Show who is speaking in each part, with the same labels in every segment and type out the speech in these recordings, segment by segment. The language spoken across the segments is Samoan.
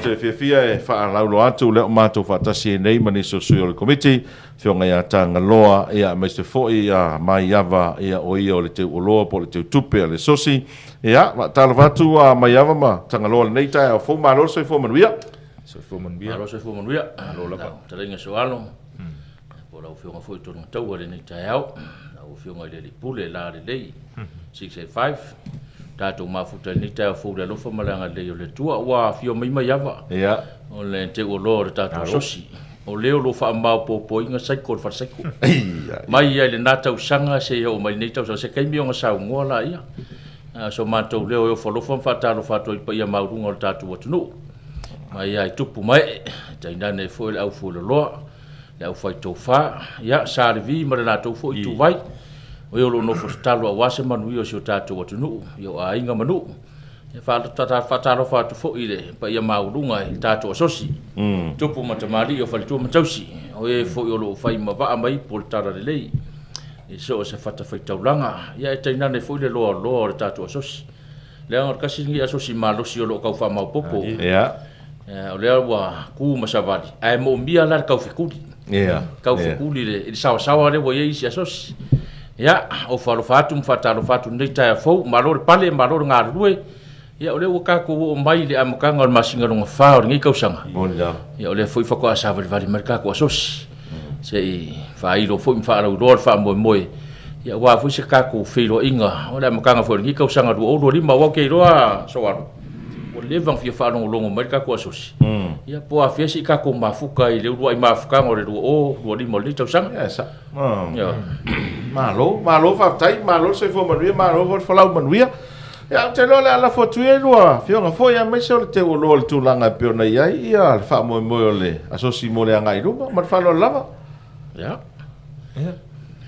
Speaker 1: te fiafia e faalauiloa atu lea ua matou faatasi ai nei ma nisi o sui o le Komiti, Afioga ia Tagaloa, ia aemaise foi ia Maiava, ia o ia o le teuoloa po o le teutupe a le Asosi. Ia, faatalofa atu a Maiava ma Tagaloa i lenei taeao fou. Malo le soifua manuia.
Speaker 2: Soifua manuia.
Speaker 3: Malo soifua manuia.
Speaker 2: Malo lava.
Speaker 3: Lau fetalaiga Soalo, po o lau Afioga foi Tologataua i lenei taeao, lau Afioga i le Alii Pule lalelei 685, tatou mafuta i lenei taeao fou i le alofa ma le agalelei o le Atua. Ua afio mai Maiava, o le teuoloa o le tatou asosi. O lea o lo o faamaopoopoina saiko o le falesaiko. Mai lava i lena tausaga seia oo mai i lenei tausaga, se taimi ona saunoa laia. A o so matou leo e ofo alofa ma faatalofa atu ai i le paia maualuga o le tatou atunuu, mai lava i tupu ma ee, tainane foi le aufueloloa, le aufaitofa, ia, Sa Levi ma le latou foi ituvai, o e o lo o nofo tatalo aua se manuia o si o tatou atunuu, ia o aiga ma nuu. E faatalofa atu foi i le paia maualuga i le tatou asosi, tupu ma tamalii o faletua ma tausi, o e foi o lo o fai ma vaa ma ipu o le talalelei i so o se fatafaitaulaga, ia ae tainane foi le loaloa o le tatou asosi. Leaga o le tasi lenei asosi malosi o lo o tau faamaopoopo. O lea ua tu ma savali, ae moomia la le taufetuli. Taufetuli i le saoasaoa lea ua i ai isi asosi. Ia, ofo alofa atu ma faatalofa atu i lenei taeao fou. Malo le pale, malo le galulue. Ia, o lea ua tatou oo mai i le amataga o le masina lona fa o lenei tausaga. Ia, o lea foi faatoa savalivali mai le tatou asosi. Se i faailo foi ma faalauiloa le faamoemoe, ia, aua foi se tatou feiloaiga o le amataga foi o lenei tausaga 2025. Aua ou te iloa, Soalo, ua leva ona fia faalogologo mai le tatou asosi, ia po o afea se i tatou mafuta i le uluai mafutaga o le 2025 o lenei tausaga.
Speaker 1: Ia, sa. Malo, malo faafetai, malo le soifua manuia, malo foi le folau manuia. Ia, ou te iloa o le a lafo atu ia i lua afioga foi, aemaise o le teuoloa o le tulaga e pei ona i ai ia le faamoemoe o le asosi mo le agai i luma. Ma le faaaloalo lava.
Speaker 3: Ia.
Speaker 2: Ia,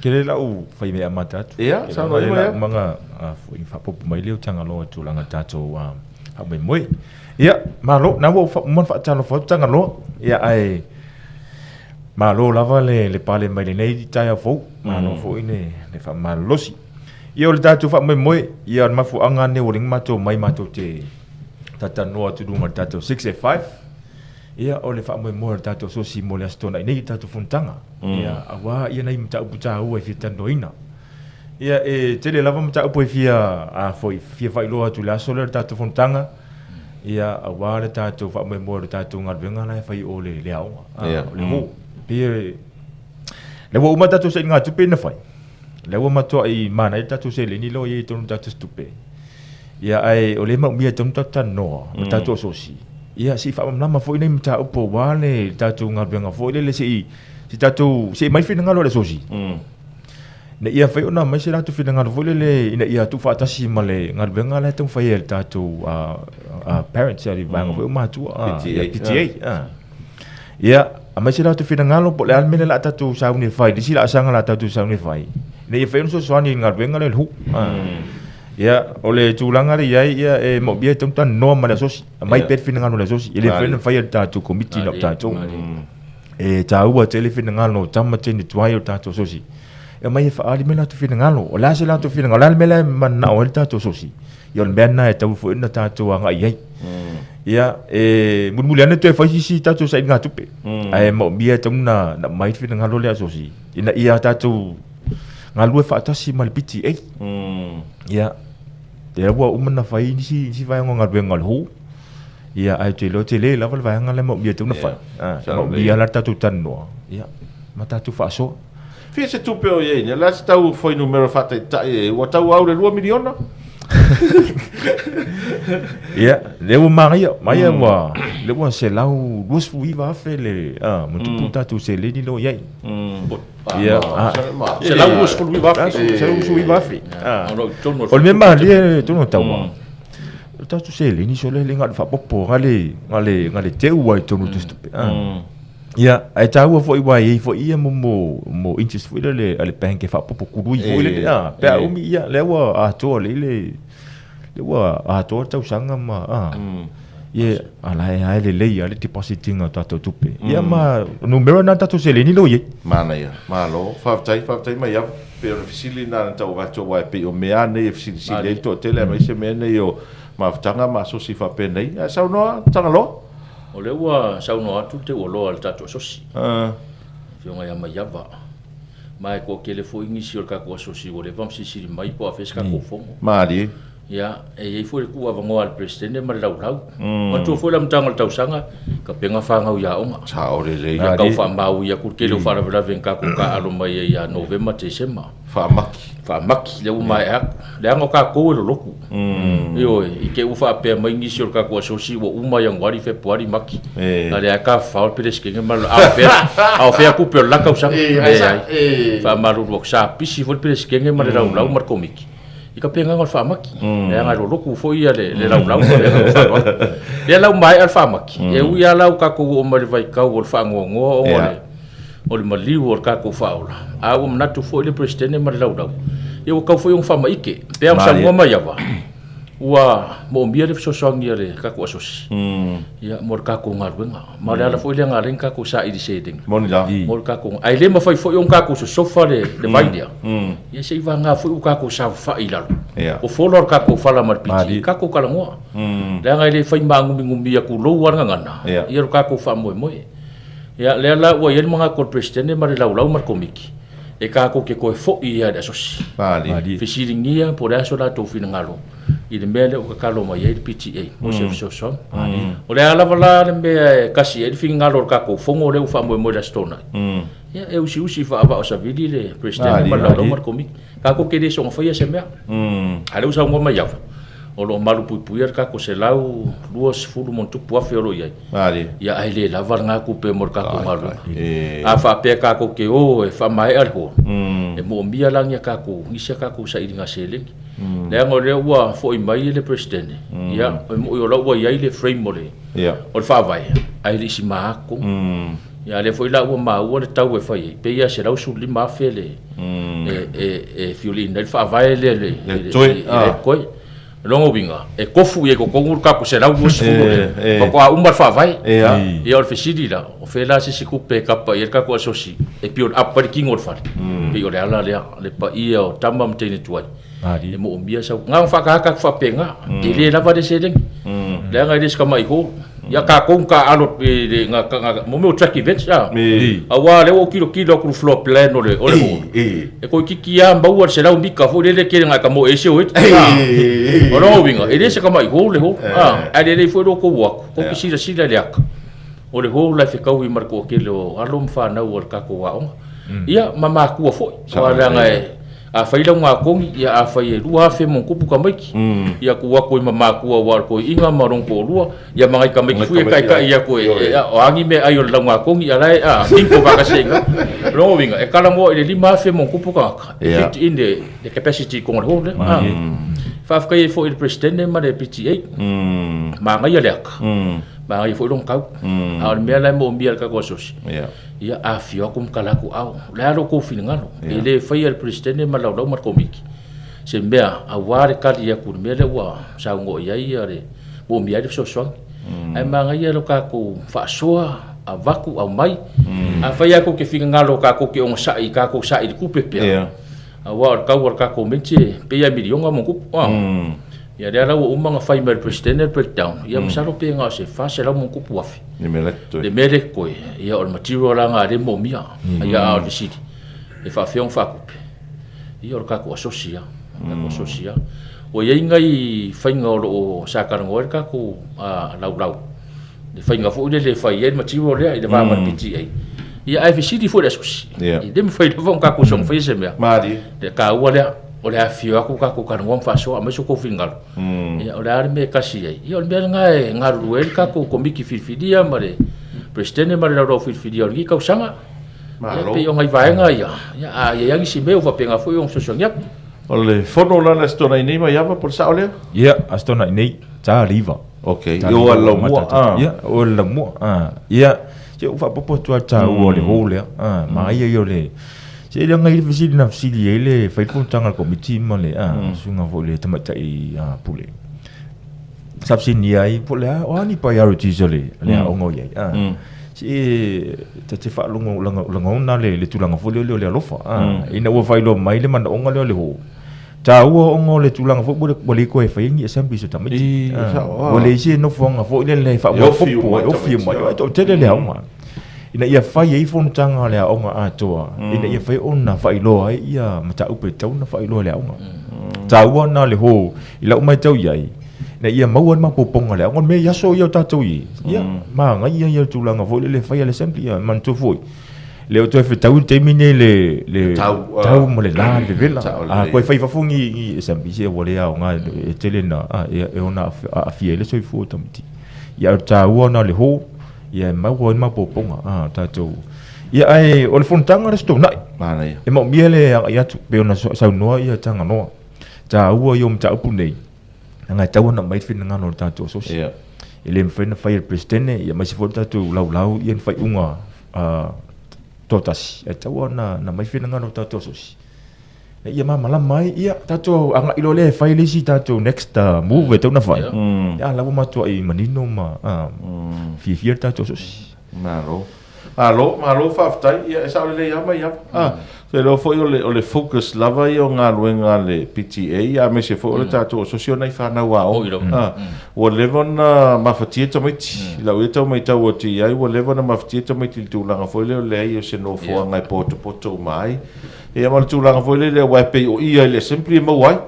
Speaker 2: tele lau fai mea amata atu.
Speaker 1: Ia, saunoa
Speaker 2: ia. Lau umaga foi faaopoopo mai lea o Tagaloa i tulaga tatou faamoemoe. Ia, malo, na ua uma ona faatalofa atu Tagaloa. Ia, ae malo lava le pale mai lenei taeao fou. Malo foi le faamalolosi. Ia, o le tatou faamoemoe, ia, o le mafuaaga lenei ua lea matou omai matou te talatalanoa atu i luga o le tatou 6A5. Ia, o le faamoemoe o le tatou asosi mo le Aso Toonai nei i le tatou fonotaga. Ia, aua ia nai mataupu taua e fia talanoaina. Ia, e tele lava mataupu e fia, a foi, fia faailoa atu i le aso lea o le tatou fonotaga, ia, aua le tatou faamoemoe o le tatou galuega la e fai o le, le aoga, a, o le hall. E pei e, lea ua uma tatou sailigatupe na fai, lea ua matuai manaia le tatou seleni lea ua i ai i totonu o le tatou tupe. Ia, ae o lea e maumia e tatau ona tatou talanoa ma tatou asosi, ia, se i faamalamalama foi nai mataupu aua le tatou galuega foi lele se i, se i tatou, se i aumai finagalo o le asosi. Ina ia mafai ona aumai se latou finagalo foi lele ina ia tuufaatasi ma le galuega la e taumafai e le tatou parents, le vaega foi o matua,
Speaker 1: PTA.
Speaker 2: PTA. Ia, aumai se latou finagalo po o le a le mea lea o le a tatou sauni e fai, le isi laasaga o le a tatou sauni e fai, ina ia mafai ona fesoasoani i le galuega lea o le HOOP. Ia, o le tulaga lea e i ai, ia, e manaomia e tatau ona talanoa ma le asosi, aumai pea le finagalo o le asosi, e le mafai ona faia e le tatou Komiti na o tatou. E taua tele finagalo o tama teine tuai o le tatou asosi, e aumai e faaali mai latou finagalo. O le a se latou finagalo, o le a le mea la e mananao ai le tatou asosi, ia o le mea lena e tatau foi ona tatou agai i ai. Ia, e mulimuli ane toe fai sisi tatou sailigatupe, ae manaomia e tatau ona aumai le finagalo lea a asosi, ina ia tatou galulue faatasi ma le PTA. Ia, lea ua uma ona fai nisi, nisi vaega o galuega o le hall. Ia, ae ou te iloa tele lava le vaega lea e manaomia e tatau ona fai. E manaomia la le tatou talanoa, ia, ma tatou faasoa.
Speaker 1: Fia se tupe o i ai nei? O le a se tau fuainumera faataitai e ua tau au le 2 miliona?
Speaker 2: Ia, lea ua manaia, manaia ua, lea ua $129,000 le, ma tupu tatou seleni lea ua i ai. Ia,
Speaker 3: $129,000.
Speaker 2: $129,000. O le mea malie i totonu o Taua, o tatou seleni sole le na o le faaopoopo na le, na le, na le teu lava i totonu o le tusitupe. Ia, ae taua foi aua e i ai foi ia mo interest foi lele a le bank e faaopoopo tului foi lele, pe a umi, ia, lea ua atoa lelei le, lea ua atoa le tausaga ma, ia, a la e lava e lelei lava le deposit ina o tatou tupe. Ia ma numera na tatou seleni lea ua i ai.
Speaker 1: Manaia. Malo. Faafetai, faafetai Maiava. Pei o le fesili lena na tau avatu aua e pei o mea lava nei e fesilisili ai le toatele aemaise mea nei o mafutaga ma asosi faapenei. Ae saunoa Tagaloa.
Speaker 3: O lea ua saunoa atu le teuoloa a le tatou asosi, Afioga ia Maiava, ma e toatele foi nisi o le tatou asosi ua leva ona fesilisili mai po o afea se tatou fono.
Speaker 1: Malie.
Speaker 3: Ia, e i ai foi le tuuavanoa a le Peresetene ma le laulau. Manatua foi le amataga o le tausaga, tapena fanau i aoga.
Speaker 1: Sao lelei.
Speaker 3: Ia tau faamaui atu le tele o faalavelave na tatou taaalo mai ai ia Novema, Tesema.
Speaker 1: Faamaki.
Speaker 3: Faamaki, lea ua maea atu. Leaga o tatou e lolotu. Ioe, i te i ua faapea mai nisi o le tatou asosi ua uma Ianuari, Fepuari, Mati. A o lea lava e tafafao le Peresetene ma le, a o fea, a o fea tupe o le la tausaga? Leai. Faamalulu atu, sa pisi foi le Peresetene ma le laulau ma le Komiti i tapenaga o le faamaki. Leaga e lolotu foi le laulau ma le agaga faaaloalo. Lea la ua maea le faamaki, e ui lava la ua tatou oo mai i le vaitau o le faanoanoa ona o le o le maliu o le tatou faaola, a ua manatu foi le Peresetene ma le Laulau, ia ua tatau foi ona faamaite. E pei ona saunoa mai Ava, ua moomia le fesoasoani a le tatou asosi ia mo le tatou galuega. Ma o le ala foi lea na ala ai ona tatou saili seleni.
Speaker 1: Moni la.
Speaker 3: Mo le tatou, ae le mafai foi ona tatou sosofa le vai lea, ia se i vagana foi ua tatou saofafai i lalo, ua fola le tatou fala ma le piti, tatou talanoa. Leaga e le fai maanuminumi tulou lava le gagana, ia lo tatou faamoemoe. Ia, lea la ua i ai le manatu o le Peresetene ma le Laulau ma le Komiti, e tatou te toe foi ai i le asosi.
Speaker 1: Malie.
Speaker 3: Fesiligia po o le a so latou finagalo i le mea lea ua tatalo mai ai le PTA mo se fesoasoani. O le a lava la le mea e kasi ai le finagalo o le tatou Fono lea ua faamoemoe i le Aso Toonai, ia e usiusi faavaa o savili le Peresetene ma le Laulau ma le Komiti. Tatou te le soona faia se mea. A o lea ua saunoa mai Ava, o lo o malupuipuia le tatou 120+ afe o lo o i ai. Ia ae le lava lena tupe mo le tatou galuega. A faapea tatou te o e faamaea le hall, e moomia la ni a tatou, nisi a tatou sailiga seleni. Leaga o lea ua foi mai le Peresetene, ia e moi o la ua i ai le frame o le o le faavae, ae le i sima atu. Ia a o lea foi la ua maua le tau e fai ai, pei lava e $115,000 le e fiuliina ai le faavae lea i le totoe. O lona uiga, e tofu i ai i totonu le tatou 120 lea, faatoa uma le faavae. Ia o le fesili la, o fea la se isi tupe e tapa i ai le tatou asosi e build up ai le tino o le fale? Pei o le ala lea, le paia o tama ma teine tuai, e moomia sau. Na ona faataata atu faapena, e le lava le seleni, leaga e le o se tamai hall. Ia tatou na taaalo i le, mo mea o track events a, aua o lea ua ou tilotilo atu i le floor plan o le hall, e toeitiiti lava maua le 100 mita foi lele tele ina e tamoe ai se o eti. O lona uiga, e le se tamai hall le hall, ae lelei foi lo outou o atu, tou te silasila i le ata o le hall la e fetaui ma le toatele o alo ma fanau a le tatou aoga, ia ma matua foi, aua leaga e Afai lau gatoni, ia afai e 2000 ma ona tupu tamaiti, ia tuu atu ai ma matua aua o le toeaina ma lona toalua, ia ma nai tamaiti foi e taitai atu e o a ni meaai o le laugatoni, a la e bingo faatasi ai i ina. O lona uiga, e talanoa i le 5000 ma ona tupu tagata e fit in le capacity i totonu o le hall lea. Faafetai ai foi i le Peresetene ma le PTA, manaia le ata, manaia foi lona tau, a o le mea la e moomia e le tatou asosi, Ia afifio atu ma tala atu, ao, o le a lo outou finagalo? E le faia e le Peresetene ma le Laulau ma le Komiti se mea aua le tali atu i le mea lea ua saunoa i ai le moomia ai le fesoasoani. Ae manaia lo tatou faasoa, avatu, aumai. Afai lava tou te finagalo tatou te ogasai, tatou saili tupe pea, aua o le tau o le tatou menti e pei lava e miliona ma ona tupu. Ia lea la ua uma ona fai mai e le Peresetene le breakdown, ia masalo pe na o se 400 ma ona tupu afe.
Speaker 1: Le mea la e totoe.
Speaker 3: Le mea lea e totoe, ia o le material la na lea e moomia. Ia a o le fesili, e faafefea ona faatupe? Ia o le tatou asosi lava, o le tatou asosi lava. Ua i ai nai faiga o lo o sa talanoa ai le tatou laulau, le faiga foi lele e fai ai le material lea i le va ma le PTA. Ia ae fesili foi i le asosi, e le mafai lava ona tatou soona faia se mea.
Speaker 1: Malie.
Speaker 3: Le taua lea, o le afifio atu tatou talanoa ma faasoa, aumai so outou finagalo. Ia o le a le mea e kasi ai? Ia o le mea lena e galulue ai le tatou Komiti Filifilia ma le Peresetene ma le Laulau Filifilia o lenei tausaga. Ia pei o nai vaega ia, ia a i ai lava nisi mea ua faapena foi ona fesoasoani atu.
Speaker 1: O le fono la le Aso Toonai nei Maiava po o le sao lea?
Speaker 2: Ia, Aso Toonai nei, ta le 9.
Speaker 1: Ok, i o le laumua.
Speaker 2: Ia, o le laumua. Ia, se ua faaopoopo atu lava le taua o le hall lea. Manaia ia o le... Se leaga i le fesili na fesili ai le fai le fonotaga a le komiti ma le susuga foi i le tamaitai pule. Sa fesiligia ai po o le a, o a ni priorities o le aoga o i ai. Se ta te faalogo lagaona le tulaga foi lea o le alofa. Ina ua faailoa mai le manaoga lea o le hall. Taua ona o le tulaga foi ua le toe faia ni assemblies o tamaiti. Ua leai se nofoaga foi lele e faamaopoopo e ofi uma ai, ae toatele le aoga. Ina ia fai ai fonotaga a le aoga atoa, ina ia fai ona faailoa ai ia mataupu e tatau ona faailoa e le aoga. Taua lena le ho i lau matau i ai, ina ia maua le maopoopoga o le aoga. O le mea i aso ia o tatou i ai, ia, manaia ia le tulaga foi lele e fai a le assembly. Ia manatua foi, le o toe fetaui le taimi nei le le tau, tau ma le la le vevela. A toe fai fafo ni ni assembly se ua le aoga e tele na e ona aafia ai le soifua o tamaiti. Ia o le taua na o le ho ia e maua ai le maopoopoga a tatou. Ia ae o le fonotaga le Aso Toonai.
Speaker 1: Manaia.
Speaker 2: E maomia le agai atu pei ona saunoa ia Tagaloa. Taua ia o mataupu nei. Leaga e tatau ona aumai le finagalo o le tatou asosi.
Speaker 1: Yeah.
Speaker 2: E le mafai ona fai e le Peresetene, ia aemaise foi le tatou laulau ia ni faaiuga toatasi, ae tatau ona aumai finagalo o le tatou asosi. Ina ia malamalama ai, ia tatou agai loa lea e fai le isi tatou next move e tatau ona fai.
Speaker 3: Yeah.
Speaker 2: Ia a la ua matuai manino ma fiafia le tatou asosi.
Speaker 1: Malo. Malo, malo faafetai. Ia e sao lelei lava mai ava. Ah, te iloa foi o le, o le focus lava ia o galuega a le PTA, ia aemaise foi o le tatou asosi o nai fanau aoga. Ah, ua leva ona mafatia tamaiti. I lau ia tau matau atu i ai, ua leva ona mafatia tamaiti i le tulaga foi lea o le leai o se nofoaga e potopoto uma ai. Ia ma le tulaga foi lele aua e pei o i i le assembly e maua ai.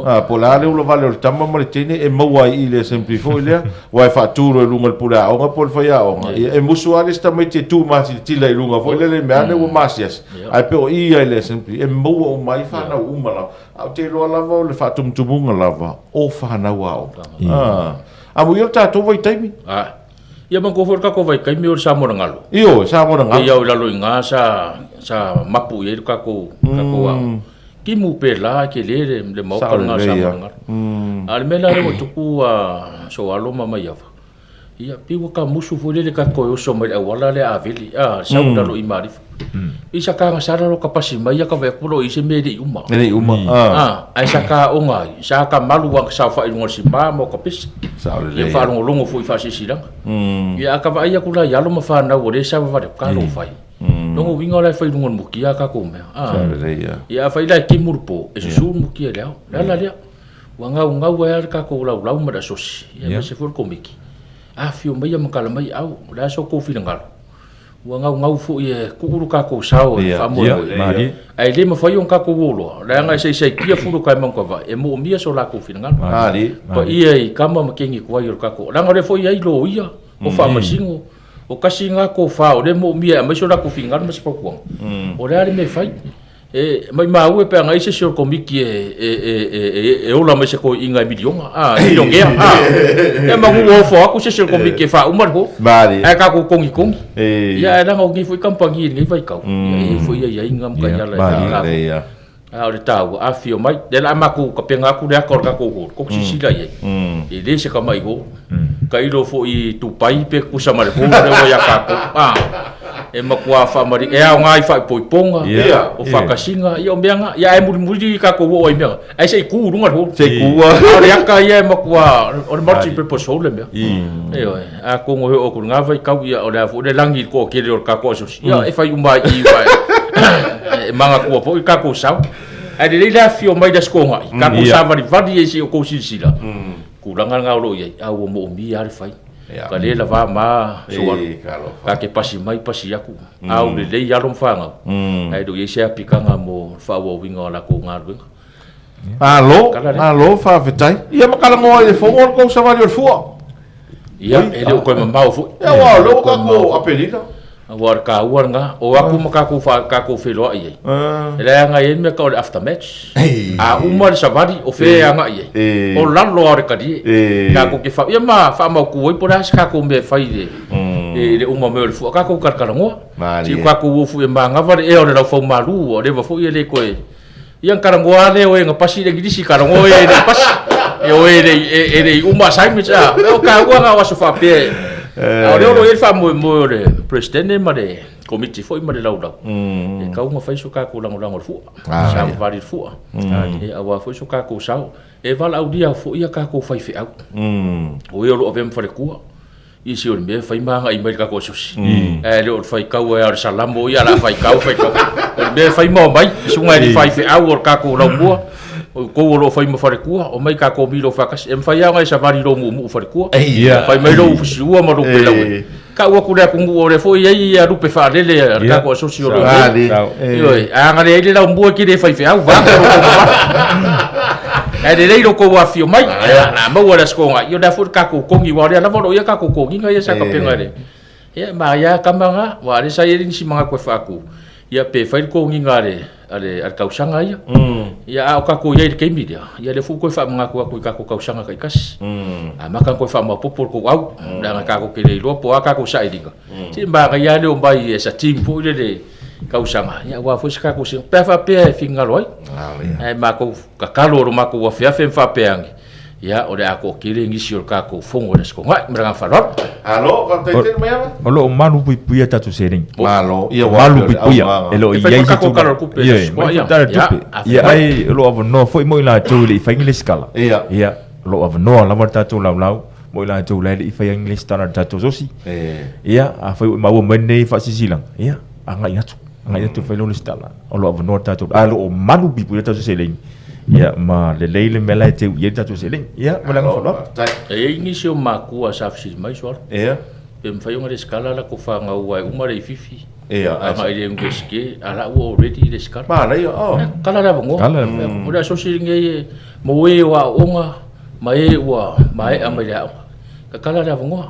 Speaker 1: Ah, po o le a le ulavale o le tama ma le teine e maua ai i le assembly foi lea, aua e faatu loa i luga o le pule aoga po o le faiaoga. Ia e musu lava le isi tamaiti e tu matilatila i luga foi lele i mea ane ua masiasi. Ae pei o i i le assembly e maua uma ai fanau uma lava. Ae ou te iloa lava o le faatumutumuga lava o fanau aoga. Ah, amuia lo tatou vaitaimi.
Speaker 3: Ah. Ia manatua foi le tatou vaitaimi o le Samoa na galo.
Speaker 1: Ioe, Samoa na galo.
Speaker 3: Pei au i lalo i ina sa sa mapu i ai le tatou tatou aoga. Timu pela e tele le le maota lena o Samoa na galo. A o le mea la lea ua tupu a Soalo ma Maiava, ia pei ua tamusu foi lele ta toe oso mai le auala lea Avele, a sau i lalo i Malifa. I sa tagasala loa ka pasi mai ia ka vaai atu lo i se mea e le i uma.
Speaker 1: E le i uma.
Speaker 3: Ah, ae sa ta aoga ai, sa ta malu a saofai i luga o le sima ma o ka pesa.
Speaker 1: Sao lelei.
Speaker 3: Ia faalogologo foi i faasilasilaga. Ia a ka vaai atu la i alo ma fanau o lea e savavali atu, talofa e. Lona uiga o la e fai i luga o le mutia a tatou mea.
Speaker 1: Sao lelei ia.
Speaker 3: Ia afai la e timu le po, e susu le mutia i le ao. O le ala lea, ua gaugau ai lava le tatou laulau ma le asosi, ia aemaise foi le Komiti. Afifio mai ma tala mai, au, o le a so outou finagalo? Ua gaugau foi e tuu lo tatou sao e faamoemoe, ae le mafai ona tatou o loa, leaga e saisaitia fulu o Taemautavai, e moomia so latou finagalo. Paia i tama ma teine tuai o le tatou, leaga o lea foi e i ai loia, o faamasino, o tasi lena tofa o lea e moomia e aumai so latou finagalo ma se fautuaga, o le a le mea e fai? E maimau e pe ana i ai se isi o le Komiti e ola mai se toeaina e miliona, a, e milionea, a. Ia manu ua ofo atu se isi o le Komiti e faauma le ho. Ae tatou togitogi. Ia ae leaga o lenei foi kamupani i lenei vaitau, ia e i ai foi aiaiga ma taiala e faataavili. A o le taua, afifio mai, lea o le a matou tapena atu le ata o le tatou hall, tou te silasila i ai, e le se tamai hall. Tailo foi i Dubai pe tutusa ma le hall lea ua ia tatou, a. E matua faamalie, e aoga i faaipoipoga, o faatasiga, ia o mea na. Ia ae mulimuli tatou oo ai i mea na, ae se i tu i luga le hall.
Speaker 1: Se i tu lava.
Speaker 3: A o le ata ia e matua, o le multi purpose hall le mea. Ioe, atonu e oo atu i lena vaitau, ia o le a foi le lagi i le toatele o le tatou asosi, ia e fai uma ai i i aua e manatua foi le tatou sao. Ae lelei le afifio mai i le Aso Toonai, tatou savalivali ai se i outou silasila, tulaga lena o lo o i ai, a ua moomia lava le fai. Ka le lava ma soalo. Ka te pasi mai pasi atu. Au lelei alo ma fanau. Ae le o i ai se apitaga mo le faaauauina o latou galuega.
Speaker 1: Malo, malo faafetai. Ia ma talanoa i le fono o le tou savali o le fua.
Speaker 3: Ia, e le o toe mamao foi.
Speaker 1: Ia, aua o lea ua tatou Aperila.
Speaker 3: Aua o le taua lena. O atu ma tatou tatou feiloai ai. E leaga e i ai le mea e tau o le after match. A uma le savali, o fea e agai ai? O lalo lava o le talie. Tatou te ia ma faamautu ai po o le a se tatou mea e fai i le uma mai o le fua. Tatou talatalanoa. Se i tatou o foi e manava le ea o le laufaumalu, ua leva foi e le toe... Ia ona talanoa lava lea o e na pasi le Igilisi, talanoa o e e le i pasi. Ia o e e le i uma assignments, a. O taua na o aso faapea. A o lea o lo o i ai le faamoemoe o le Peresetene ma le Komiti foi ma le Laulau, e tatau ona fai so tatou lagolago i le fua, savavali i le fua, ia aua foi so tatou sao. E valaaulia foi a tatou faifeau, o e o lo o avea ma faletua, Isi o le mea e fai ma agai mai le tatou asosi. Ae le o le faitau ai o le Salamo, ia o le a faitau, faitau. O le mea e fai ma omai, susuga i le faifeau o le tatou laumua. O outou o lo o fai ma faletua, omai tatou milo faatasi. E mafai lava ona e savali i lou muumuu faletua. Fai mai lou fusiua ma lou pelaue. Tau atu le atunuu o lea foi e i ai ia lupe faalele a le tatou asosi o lo o i ai. Ioe, a na leai le laumua e te le faifeau, vaeatu lo outou mamalu. Ae lelei lo outou afifio mai, o le a maua le Aso Toonai, ia o le a foi le tatou togi, aua o lea lava o lo o i ai a tatou toniga ia sa tapena e le. Ia, e manaia lava tama na, aua o lea sa i ai nisi manatu e faatu, ia pe fai le toniga a le, a le, a le tausaga ia. Ia, a o tatou i ai i le taimi lea, ia lea foi ua toe faamanatu atu i tatou tausaga taitasi. Amata ona toe faamaopoopo le tou au, leaga tatou te le iloa po o a tatou sailiga. Se manaia lava le omai as a team foi lele tausaga, ia aua foi se tatou pe a faapea e finagalo ai. Ae matou tatalo i lo matou afeafe ma faapea ane, Ia, o le a toatele nisi o le tatou fono i le Aso Toonai. Ma le agaga faaaloalo.
Speaker 1: Malo, faafetai tele Maiava.
Speaker 2: O lo o malu puipuia tatou seleni.
Speaker 1: Malo, ia
Speaker 2: ua malu puipuia. E le o i ai se tulaga. Ioe, mai foi tala o le tupe. Ia, ai o lo o avanoa foi mo i latou e le i fai ni lesitala.
Speaker 1: Ia.
Speaker 2: Ia, o lo o avanoa lava le tatou laulau mo i latou la e le i faia ni lesitala a le tatou sosi. Ia, afai ua e maua mai lenei faasilasilaga, ia, agai atu. Agai atu e fai lau lesitala. O lo o avanoa le tatou, ae o lo o malu puipuia le tatou seleni. Ia ma lelei le mea la e teu i ai le tatou seleni. Ia, ma le agaga faaaloalo.
Speaker 3: E i ai nisi o matua sa fesili mai Suala.
Speaker 1: Ia.
Speaker 3: Pe mafai ona lesitala latou fanau aua e uma le ififi.
Speaker 1: Ia.
Speaker 3: Agai i le Iunivesite, a la ua already lesitala.
Speaker 1: Manaia, oh.
Speaker 3: Kala le avanoa.
Speaker 2: Kala le avanoa.
Speaker 3: O le asosi lenei e mo e o aooga ma e ua maea mai le aoga. Tatala le avanoa.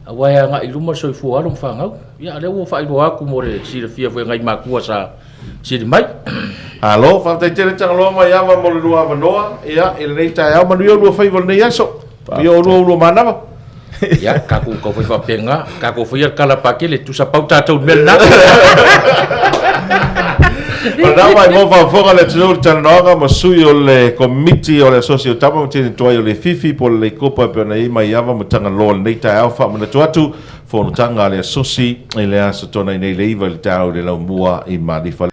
Speaker 3: Aua e agai i luma le soifua o alo ma fanau. Ia, lea ua faailoa atu mo le silafia foi e nai matua sa sili mai.
Speaker 1: Malo, faafetai tele Tagaloa Maiava mo le lua avanoa, ia, i lenei taeao. Manuia o lua faiva i lenei aso. Manuia oulua o lua manava.
Speaker 3: Ia, tatou tau fai faapena, tatou faia le tala pakele, tusa pau tatou i le mea lena.
Speaker 1: O lena ua maimoa faafofoga le atunuu i le talanoaga ma sui o le Komiti o le Asosi o Tama ma Teine Tuai o Leififi po o le Leikopa e pei ona i ai Maiava ma Tagaloa i lenei taeao. Faamanatu atu fonotaga a le Asosi i le Aso Toonai nei i le 9 i le taeao i le Laumua i Malifa.